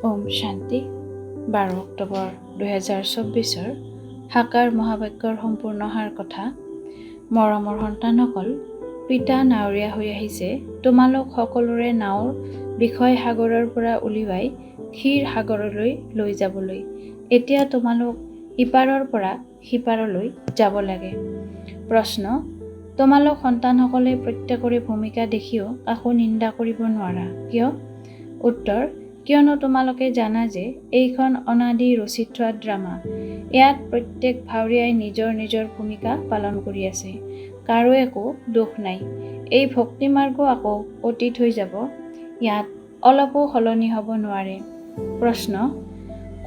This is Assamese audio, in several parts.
ওম শান্তি। 12 অক্টোবৰ 2024ৰ সাকাৰ মহাবাক্যৰ সম্পূৰ্ণ সাৰ কথা। মৰমৰ সন্তানসকল, পিতা নাৱৰীয়া হৈ আহিছে তোমালোক সকলোৰে নাওৰ বিষয় সাগৰৰ পৰা উলিয়াই ক্ষীৰ সাগৰলৈ লৈ যাবলৈ। এতিয়া তোমালোক ইপাৰৰ পৰা সিপাৰলৈ যাব লাগে। প্ৰশ্ন: তোমালোক সন্তানসকলে প্ৰত্যেকৰে ভূমিকা দেখিও কাকো নিন্দা কৰিব নোৱাৰা, কিয়? উত্তৰ: কিয়নো তোমালোকে জানা যে এইখন অনাদি ৰচি থোৱা ড্ৰামা। ইয়াত প্ৰত্যেক ভাৱৰীয়াই নিজৰ নিজৰ ভূমিকা পালন কৰি আছে। কাৰো একো দোষ নাই। এই ভক্তিমাৰ্গো আকৌ অতীত হৈ যাব। ইয়াত অলপো সলনি হ'ব নোৱাৰে। প্ৰশ্ন: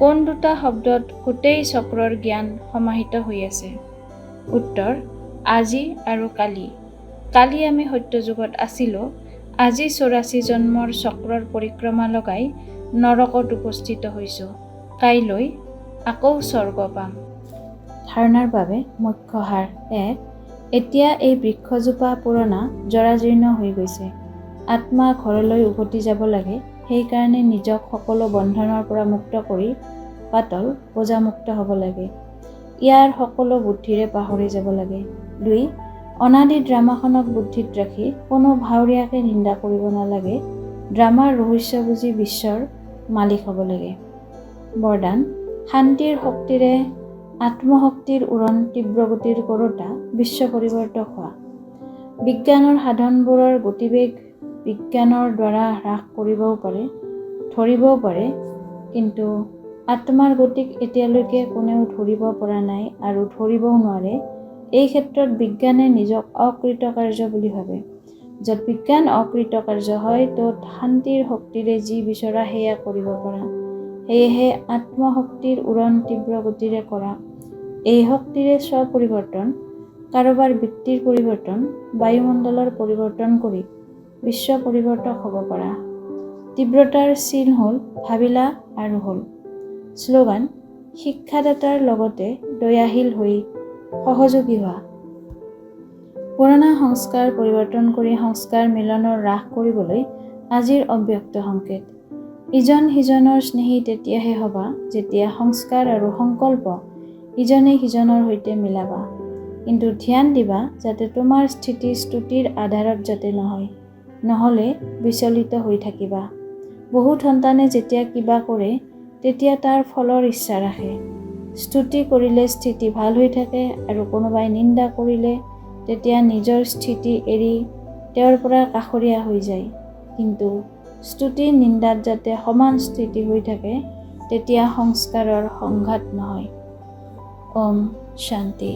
কোন দুটা শব্দত গোটেই চক্ৰৰ জ্ঞান সমাহিত হৈ আছে? উত্তৰ: আজি আৰু কালি। কালি আমি সত্যযুগত আছিলোঁ, আজি 84 জন্মৰ চক্ৰৰ পৰিক্ৰমা লগাই নৰকত উপস্থিত হৈছোঁ। কাইলৈ আকৌ স্বৰ্গ পাম। ধাৰণাৰ বাবে মুখ্য সাৰ। 1। এতিয়া এই বৃক্ষজোপা পুৰণা জৰাজীৰ্ণ হৈ গৈছে। আত্মা ঘৰলৈ উভতি যাব লাগে। সেইকাৰণে নিজক সকলো বন্ধনৰ পৰা মুক্ত কৰি পাতল, বোজামুক্ত হ'ব লাগে। ইয়াৰ সকলো বুদ্ধিৰে পাহৰি যাব লাগে। 2। অনাদি ড্ৰামাখনক বুদ্ধিত ৰাখি কোনো ভাৱৰীয়াকে নিন্দা কৰিব নালাগে। ড্ৰামাৰ ৰহস্য বুজি বিশ্বৰ মালিক হ'ব লাগে। বৰদান: শান্তিৰ শক্তিৰে আত্মশক্তিৰ উৰণ তীব্ৰগতিৰ কৰোঁতা বিশ্ব পৰিৱৰ্তক হোৱা। বিজ্ঞানৰ সাধনবোৰৰ গতিবেগ বিজ্ঞানৰ দ্বাৰা হ্ৰাস কৰিবও পাৰে, ধৰিবও পাৰে, কিন্তু আত্মাৰ গতিক এতিয়ালৈকে কোনেও ধৰিব পৰা নাই আৰু ধৰিবও নোৱাৰে। এই ক্ষেত্ৰত বিজ্ঞানে নিজক অকৃতকাৰ্য বুলি ভাবে। য'ত বিজ্ঞান অকৃতকাৰ্য হয়, ত'ত শান্তিৰ শক্তিৰে যি বিচৰা সেয়া কৰিব পাৰা। সেয়েহে আত্মশক্তিৰ উৰণ তীব্ৰ গতিৰে কৰা। এই শক্তিৰে স্ব-পৰিৱৰ্তন, কাৰোবাৰ বৃত্তিৰ পৰিৱৰ্তন, বায়ুমণ্ডলৰ পৰিৱৰ্তন কৰি বিশ্ব পৰিৱৰ্তক হ'ব পাৰা। তীব্ৰতাৰ চিন হ'ল ভাবিলা আৰু হ'ল। শ্লোগান: শিক্ষাদাতাৰ লগতে দয়াশীল হৈ সহযোগী হোৱা। পুৰণা সংস্কাৰ পৰিৱৰ্তন কৰি সংস্কাৰ মিলনৰ হ্ৰাস কৰিবলৈ আজিৰ অব্যক্ত সংকেত। ইজন সিজনৰ স্নেহী তেতিয়াহে হ'বা যেতিয়া সংস্কাৰ আৰু সংকল্প ইজনে সিজনৰ সৈতে মিলাবা। কিন্তু ধ্যান দিবা যাতে তোমাৰ স্থিতি স্তুতিৰ আধাৰত যাতে নহয়, নহ'লে বিচলিত হৈ থাকিবা। বহুত সন্তানে যেতিয়া কিবা কৰে তেতিয়া তাৰ ফলৰ ইচ্ছা ৰাখে। স্তুতি কৰিলে স্থিতি ভাল হৈ থাকে আৰু কোনোবাই নিন্দা কৰিলে তেতিয়া নিজৰ স্থিতি এৰি তেওঁৰ পৰা কাষৰীয়া হৈ যায়। কিন্তু স্তুতি নিন্দাত যাতে সমান স্থিতি হৈ থাকে, তেতিয়া সংস্কাৰৰ সংঘাত নহয়। ওম শান্তি।